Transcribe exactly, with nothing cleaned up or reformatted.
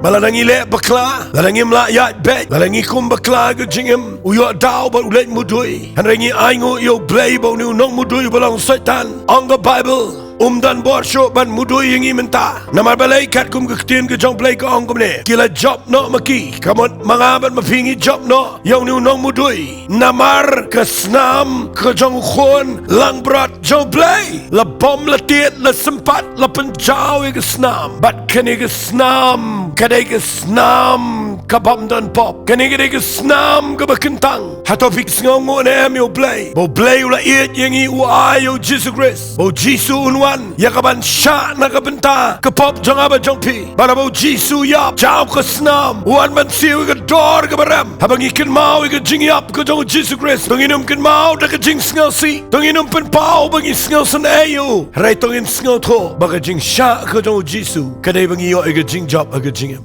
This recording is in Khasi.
Ba lada ngi leh bakla, lada ngim lah ïaid beit, lada ngi kum bakla ha ka jingim, u ïoh daw bad u leit mudui. Hynrei ngi ainguh ïa U Blei ba une u nongmudui ba long u Soitan. Ong ka Baibl, um don bor shuh ban mudui ïa ngi mynta. Namar balei? Katkum ka ktien ka jong U Blei ka ong kumne: Ki la jop noh ma ki, ka mut ma nga bad ma phi ngi jop noh ïa une u nongmudui. Namar ka snam ka jong u Khun langbrot jong U Blei la bom, la tied, la sympat, la pynjaw ïa ka snam. Bad kane ka snam ka dei ka snam ka bym don pop. Kane ka dei ka snam kaba kyntang. Hato phi sngew nguh ne em ïa U Blei? Ba U Blei u la ïeit ïa ngi, u ai ïa U Jisu Khrist. Ba U Jisu un wan ïa kaban shah na ka bynta ka pop jong nga bad jong phi. Bad haba U Jisu u ïap, jaw ka snam, u wan ban siew ïa ka dor kaba rem. Haba ngi kynmaw ïa ka jingïap ka jong U Jisu Khrist, to ngin ym kynmaw da ka jingsngewsih, to ngin ym pynpaw ba ngi sngewsynei ïa u. Hynrei to ngin sngewthuh ba ka jingshah ka jong U Jisu ka dei ba ngi ïoh ïa ka jingjop ha ka jingim.